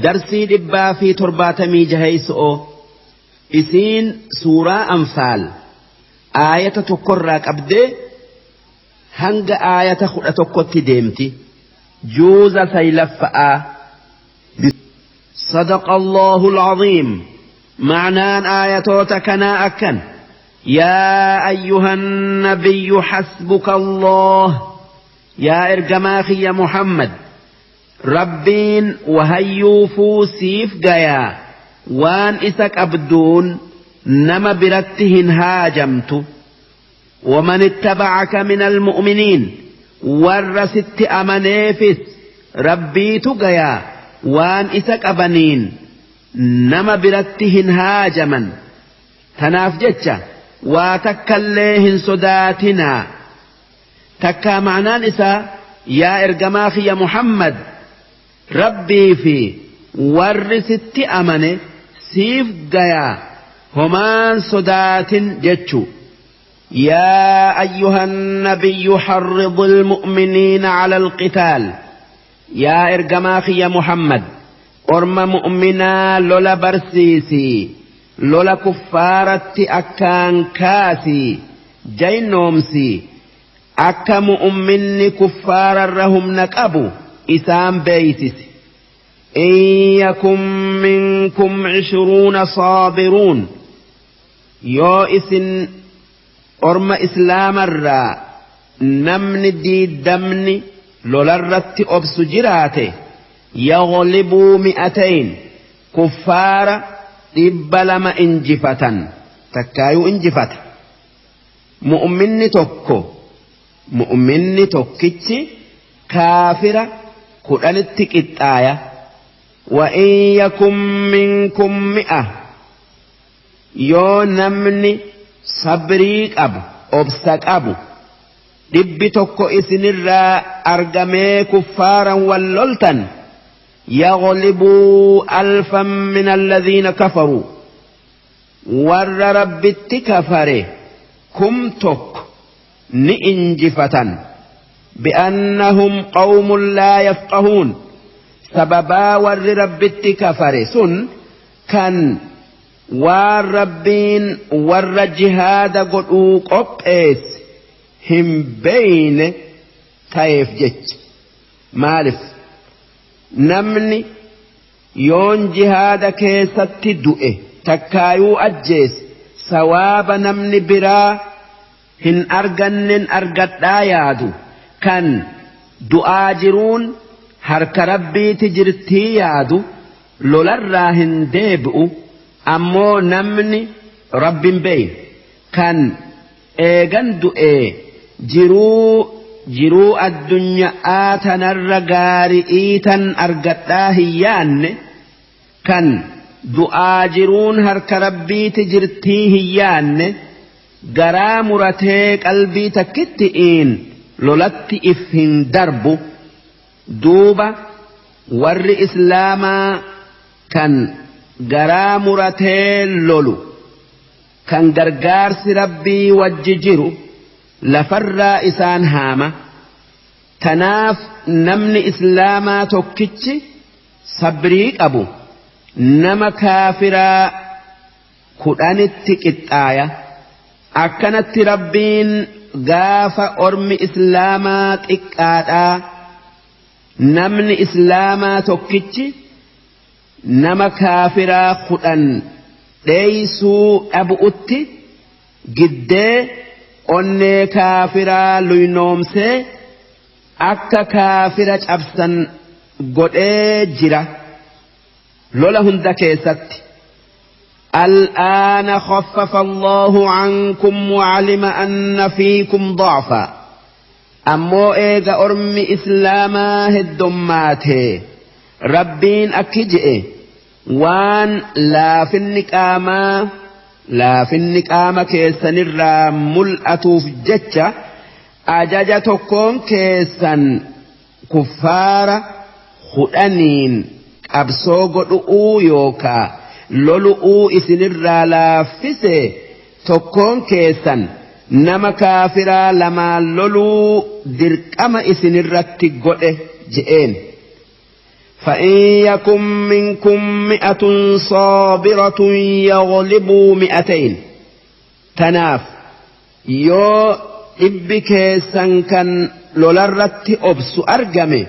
Darsii 176 isiin suuraa Anfaal aayata tokkorraa qabdee hanga aayata 11tti deemti. Juuza saylaffa'aa. صدق الله العظيم. معنaan aayatoota kanaa akkan: يا أيها النبي حسبك الله, yaa ergamaa kiyya Muhammad, Rabbiin wahayyuufuu siif gayaa, waan isa qabduun nama biratti hin haajamtu. ومن اتبعك من المؤمنين, warra sitti amaneefis Rabbiitu gayaa, waan isa qabaniin nama biratti hin haajaman. Tanaaf jecha waa takkallee hin sodaatinaa. Takkaa ma'anaan isaa, yaa ergamaa kiyya Muhammad, Rabbii fi warri sitti amane siif gayaa, homaan sodaatin jechu. يا أيها النبي حرض المؤمنين على القتال, yaa ergamaa kiyya Muhammad, orma mu'minaa lola barsiisii, lola kuffaaratti akkaan kaasii jaynoomsii, akka mu'minni kuffaararra humna qabu isaan beeysisi. إن يكن منكم 20 صابرون, yoo isin orma islaamarraa namni 20 lolarratti obsu jiraate, يغلبوا 200, kuffaara 200 injifatan, takkaayuu injifata. Mu'minni tokko, mu'minni tokkichi kaafira 10tti qixxaaya. وإن يكن منكم 100, yoo namni sabrii qabu, obsa qabu 100 isinirraa argamee kuffaaran wal loltan, يغلبوا ألفا من الذين كفروا, warra Rabbitti kafare 1000 ni injifatan. بأنهم قوم لا يفقهون, sababaa warri Rabbitti kafare sun kan waan Rabbiin warra jihaada godhuu qopheesse hin beeyne ta'eef jecha. Maalif namni yoon jihaada keessatti du'e takkaayuu ajjeese sawaaba namni biraa hin argannen argadhaa yaadu, kan du'aa jiruun harka Rabbiiti jirtii yaadu, lolarraa hin deebi'u. Ammoo namni Rabbin beeyne kan eegan du'ee jiruu jiruu addunyaa tanarra gaari'ii tan argadhaa hin yaanne, kan du'aa jiruun harka Rabbiiti jirtii hin yaanne, garaa muratee qalbii takkitti'iin lolatti if hin darbu. Duuba warri islaamaa kan garaa muratee lolu, kan gargaarsi Rabbii wajji jiru lafarraa isaan haama. Tanaaf namni islaamaa tokkichi sabrii qabu nama kaafiraa 10tti qixxaaya. Akkanatti Rabbiin gaafa ormi islaamaa xiqqaadhaa namni islaamaa tokkichi nama kaafiraa 10 dheeysuu dhabu'utti giddee onnee kaafiraa luynoomsee akka kaafira cabsan godhee jira lola hunda keessatti. الآن خفف الله عنكم وعلم أن فيكم ضعفا. Ammoo eega ormi islaamaa heddummaate Rabbiin akki je'e: waan laafinni qaamaa, laafinni qaama keessanirraa mul'atuuf jecha ajaja tokkoon keessan kuffaara 10n qabsoo godhu'uu yookaa lolu'uu isinirraa laaffise, tokkoon keessan nama kaafiraa lamaan loluu dirqama isinirratti godhe je'een. فإن يكن منكم 100 صابرة يغلبوا 200 تناف يو إبك سنكن لولرت أبس أرجمي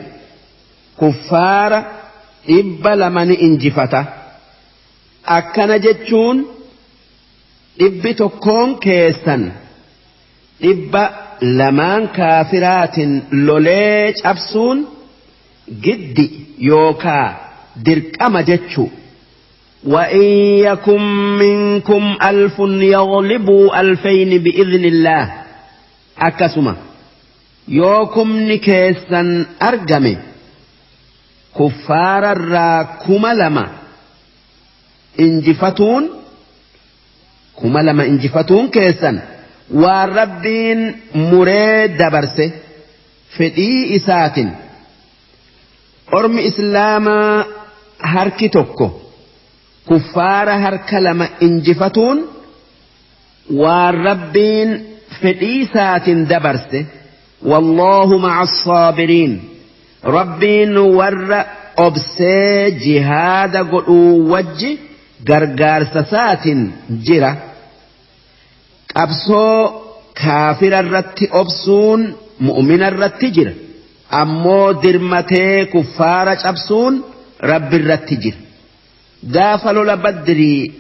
كفار إب لمن إنجفته أكن جتشون إب تكون كيسن إب لمن كافرات لوليج أبسون جدي يوكا درك أما جتشو وإن يكن منكم 1000 يغلبوا 2000 بإذن الله أكسما يوكم نكيسا أرجمي كفار الراكم لما إنجفتون كما لما إنجفتون كيسا والربين مريد دبرسه فدي إسات أرم إسلاما هركي توكو كفار هرك لما إنجفتون والربين فدي إسات دبرسه والله مع الصابرين ربين ور أبسي جهاد قلو وجه غرغار سسات جرا أبسو كافر الرت أبسون مؤمن الرت جرا أمو درمتي كفارة أبسون رب الرت جرا دافلوا لبدري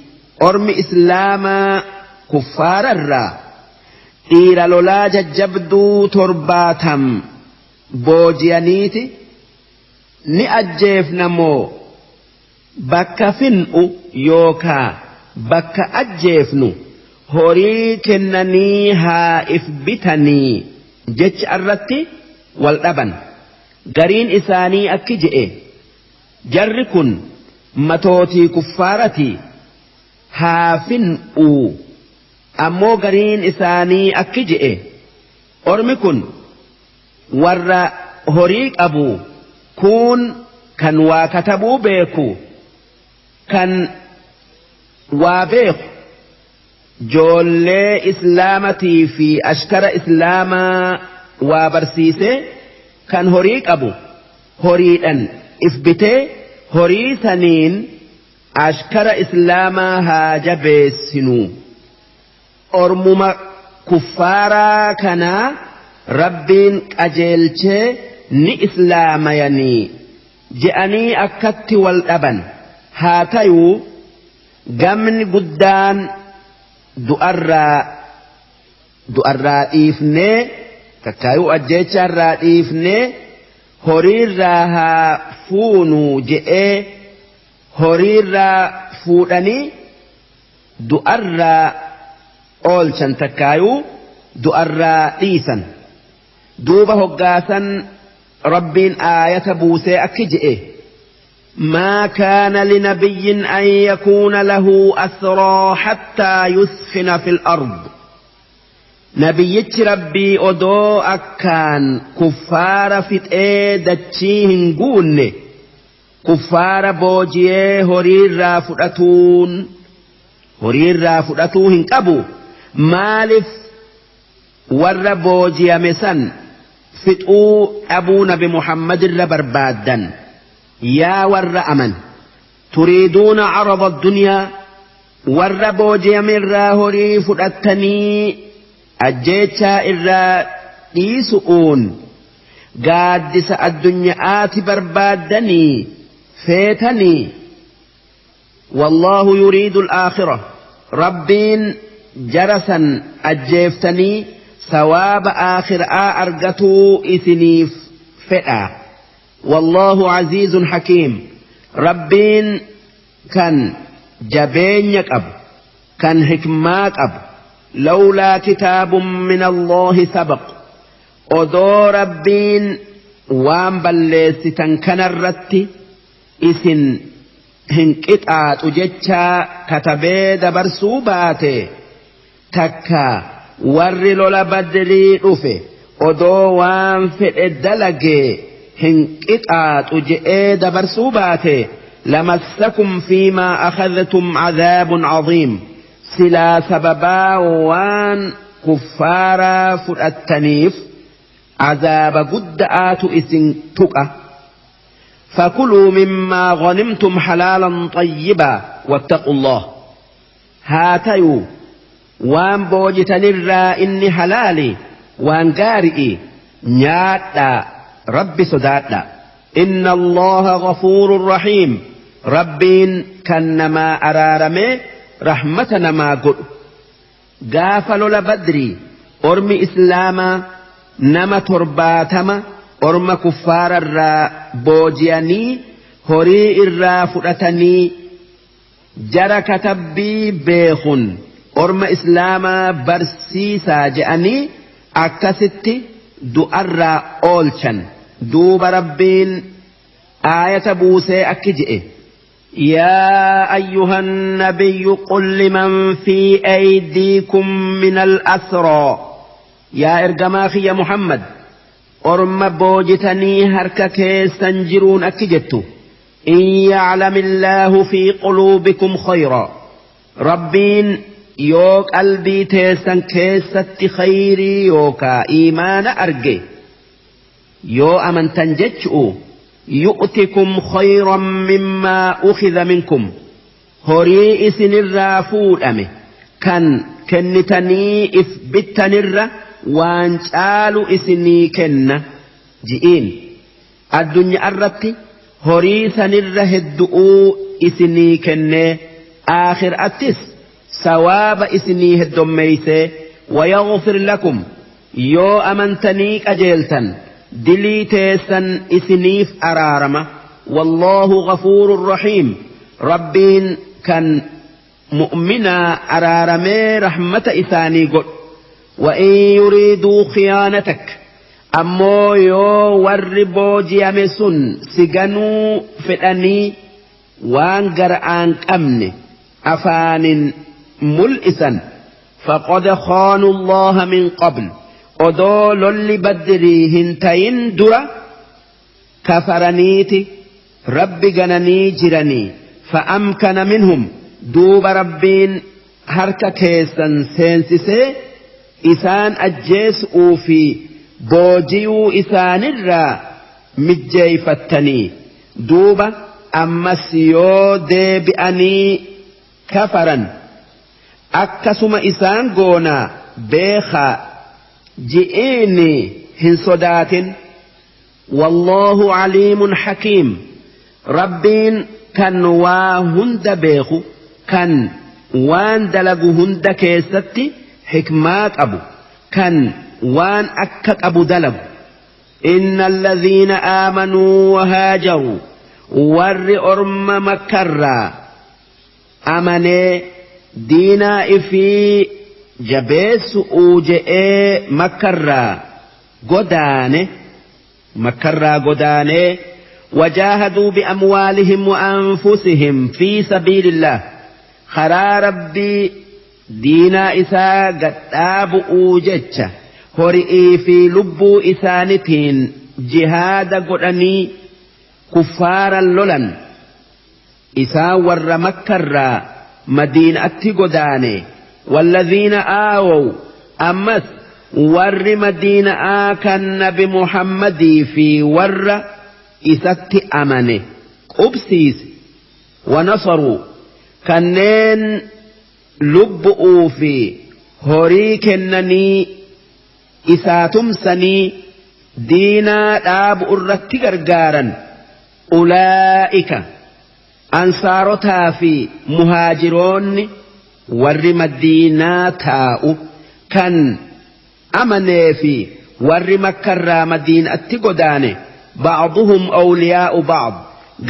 أرم إسلاما كفار الرا إيرا لولا ججبدو ترباتم بوجيانيتي ni ajjeefna moo bakka fin'u yookaa bakka ajjeefnu horii kennanii haa if bitanii jecha irratti wal dhaban gariin isaanii akki je'e jarri kun matootii kuffaaratii haa fin'u ammoo gariin isaanii akki je'e ormi kun warra horii qabu kun kan waa katabuu beeku kan waa beeku joollee islaamatii fi ashkara islaamaa waa barsiise kan horii qabu horiidhan if bitee horii saniin ashkara islaamaa haa jabeessinu ormuma kuffaaraa kanaa rabbiin qajeelchee ni islaamayanii je'anii akkatti wal dhaban haa tayuu gamni guddaan du'arraa dhiifnee takkaayuu ajjeecharraa dhiifnee horiirraa haa fuunuu je'ee horiirraa fuudhanii du'arraa oolchan takkaayuu du'arraa dhiisan duuba hoggaasan ربين آية بوسي أكجئ ما كان لنبي أن يكون له أسرى حتى يثخن في الأرض نبي ربي أدو أكان كفار فتئ دتشيهن قون كفار بوجيه هرير فرأتون هرير فرأتوهن كبو مالف ور بوجيه مسن فتؤوا أبو نبي محمد الربربادا يا ور أمن تريدون عرض الدنيا ور بوجي من راهري فرأتني أجيتا إرا إيسؤون قادس الدنيا آت بربادني فيتني والله يريد الآخرة ربين جرسا أجيفتني ثواب آخر أرجتو إثنيف فئة والله عزيز حكيم ربين كان جبين يكأب كان حكماك أب لولا كتاب من الله سبق أدو ربين وان بلستن كان الرت إثن هنكتات أجتشا كتبه دبرسوباته تكا warri lola badrii dhufe odoo waan fedhe dalagee hin qixaaxu je'ee dabarsuu baate lamassakum fiimaa akhadhtum cadaabun cadiim silaa sababaa waan kuffaaraa fudhattaniif cadaaba gudda'aatu isin tuqa. فكلوا مما غنمتم حلالا طيبا واتقوا الله هاتيو وان بوجتنرا إني حلالي وان قارئي نياتا ربي صداتا إن الله غفور رحيم ربين كنما أرارمي رحمتنا ما قل قافلوا لبدري أرمي إسلاما نما ترباتما أرم كفار الرا بوجياني هري الرا فرتني جرى كتبي بيخن أرم إسلاما برسيسا جأني أكستي دؤرا أولشن دوب ربين آية بوسي أكجئ يا أيها النبي قل لمن في أيديكم من الأسرى يا إرجماخي يا محمد أرم بوجتني هركك سنجرون أكجت إن يعلم الله في قلوبكم خيرا ربين يوك قلبي تيسن كيست خيري يوكا إيمان أرجي يو أمن تنجتشؤ يؤتكم خيرا مما أخذ منكم هري إسن الرافود أمي كان كنتني إثبتني الر وانشالو إسني كن جئين الدنيا الرتي هري سنر هدؤو إسني كن آخر أتس سواب إسني هدميسي ويغفر لكم يو أمنتنيك أجيلتن دلي تيسن إسنيف أرارمة والله غفور رحيم ربين كان مؤمنا أرارمي رحمة إساني قل وإن يريدوا خيانتك أمو يو وربو جيامسون سجنوا فئني وانقرآن أمن أفان ملئسا فقد خانوا الله من قبل odoo lolli badrii hin tayin dura kafaraniiti rabbi gananii jiranii fa'amkana minhum duuba rabbiin harka keessan seensisee isaan ajjeesuu fi boojiyuu isaanirraa mijjeeyfattanii duuba ammas yoo deebi'anii kafaran akkasuma isaan goonaa beekaa جئيني هن صدات والله عليم حكيم ربين كان واهند بيخو كان وان دلقهند كيستي حكمات أبو كان وان أكك أبو دلق إن الذين آمنوا وهاجروا ور أرم مكرا أمني دينا إفي jabeessu'uu je'ee makkarraa godaane wajaahaduu bi'amwaalihim wa'anfusihim fi sabiilillah karaa rabbii diinaa isaa gadhaabu'uu jecha hori'ii fi lubbuu isaanitiin jihaada godhanii kuffaaran lolan isaan warra makkarraa madiinatti godaane والذين آووا أمس ور مدينة آكن نبي محمد في ور إسات أمنه قبسيس ونصروا كنين لبؤوا في هوريكنني إساتمسني دينا داب أرتي غرغارا أولئك أنصارتها في مهاجرون warri madiinaa taa'u kan amanee fi warri makkarraa madiinatti godaane ba'duhum awliyaa'u ba'd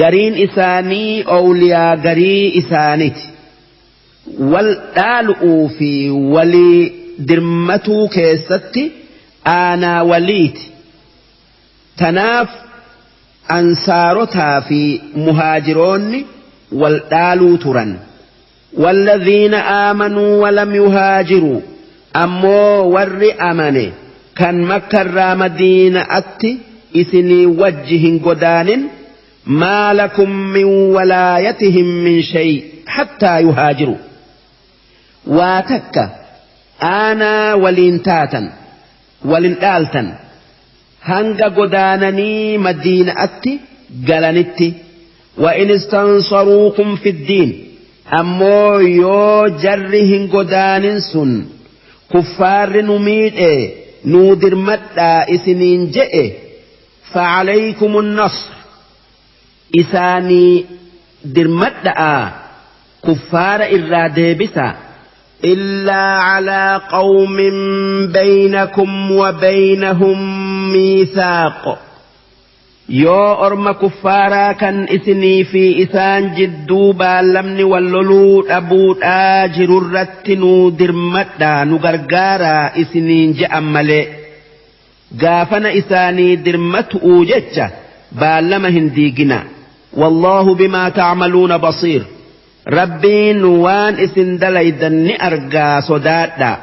gariin isaanii awliyaa garii isaaniti wal dhaalu'uu fi walii dirmatuu keessatti aanaa waliiti tanaaf ansaarotaa fi muhaajiroonni wal dhaaluu turan. والذين آمنوا ولم يهاجروا أمو ور أمني كان مكة مدينة أتي إسني وجه قدان ما لكم من ولايتهم من شيء حتى يهاجروا واتك أنا ولينتاتا ولنآلتا هنغ قدانني مدينة أتي galanitti. Wa in istansaruukum fiddiin, ammoo yoo jarri hin godaanin sun kuffaarri nu miidhe nuu dirmadhaa isiniin je'e, فعليكم النصر, isaanii dirmadha'a, kuffaara irraa deebisa, إلا على قوم بينكم وبينهم ميثاق. Yoo orma kuffaaraa kan isinii fi isaan jidduu baallamni walloluu dhabuudhaa jirurratti nuu dirmadhaa, nu gargaaraa isiniin je'an malee, gaafana isaanii dirmatu'uu jecha baallama hin diigina. والله بما تعملون بصير, rabbiin waan isin dalaydan ni argaa, sodaadha.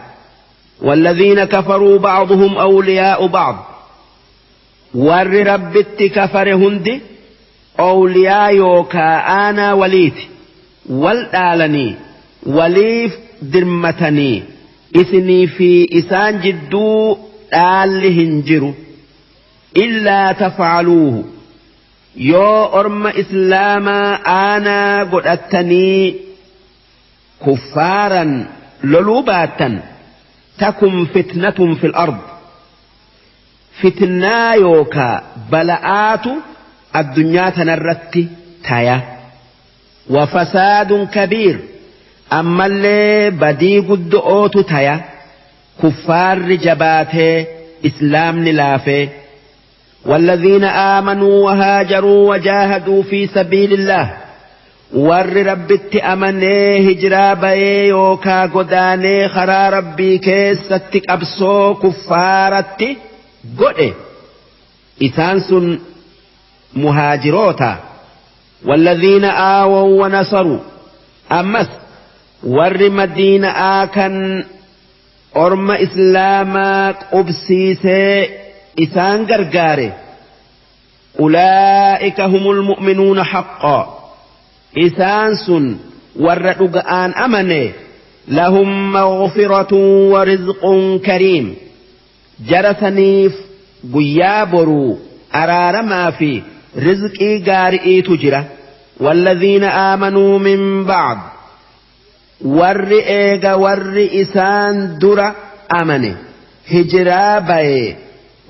والذين كفروا بعضهم أولياء بعض, warri Rabbitti kafare hundi awliyaa yookaa aanaa waliiti, wal dhaalanii waliif dirmatanii. Isinii fi isaan jidduu dhaalli hin jiru. إلا تفعلوه, yoo orma islaamaa aanaa godhattanii kuffaaran loluu baattan, تكن فتنة في الأرض, fitnaa yookaa bala'aatu addunyaa tanarratti taya, وفساد كبير, ammallee badii guddo'ootu taya, kuffaarri jabaatee islaamni laafee. والذين آمنوا وهاجروا وجاهدوا في سبيل الله, warri Rabbitti amanee hijiraa bayee yookaa godaanee karaa Rabbii keessatti qabsoo kuffaaratti godhe, isaan sun muhaajiroota. والذين آووا ونصروا, ammas warri Madiina'aa kan orma islaamaa qubsiisee isaan gargaare, أولئك هم المؤمنون حقا, isaan sun warra dhuga'aan amane. لهم مغفرة ورزق كريم, jara saniif guyyaa boruu araaramaa fi rizqii gaari'iitu jira. والذين آمنوا من بعد, warri eega warri isaan dura amane hijiraa baye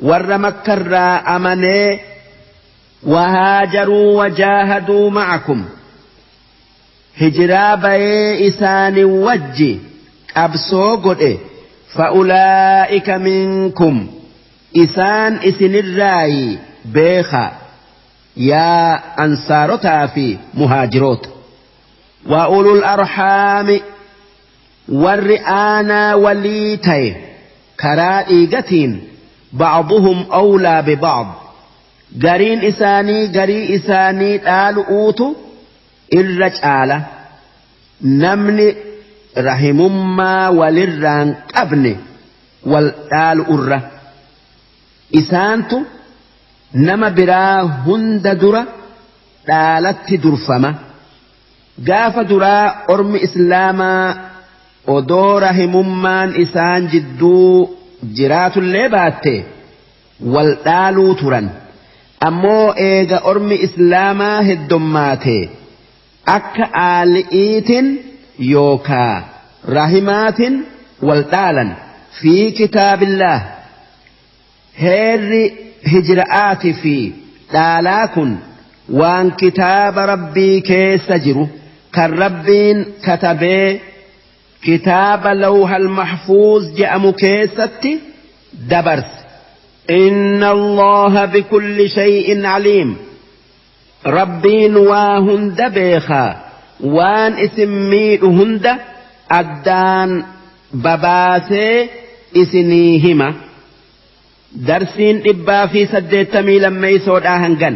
warra Makkarraa amanee, وهاجروا وجاهدوا معكم, hijiraa bayee isaanii wajji qabsoo godhe, فأولئك منكم, isaan isinirraayi beeka, yaa ansaarotaa fi muhaajiroota. وأولو الأرحام, warri aanaa walii ta'e karaa dhiigatiin, بعضهم أولى ببعض, gariin isaanii garii isaanii dhaalu'uutu irra caala. Namni rahimummaa walirraan qabne wal dhaalu'urra isaantu nama biraa hunda dura dhaalatti durfama. Gaafa duraa ormi islaamaa odoo rahimummaan isaan jidduu jiraatullee baatte wal dhaaluu turan. Ammoo eega ormi islaamaa heddommaate akka aali'iitiin yookaa rahimaatiin wal dhaalan. في كتاب الله, heerri hijra'aatii fi dhaalaa kun waan kitaaba Rabbii keessa jiru kan Rabbiin katabee kitaaba lawhal mahfuuz je'amu keessatti dabarse. إن الله بكل شيء عليم, Rabbiin waa hunda beekaa, waan isin miidhu hunda addaan babaasee isinii hima. Darsiin 182dhaa hangan.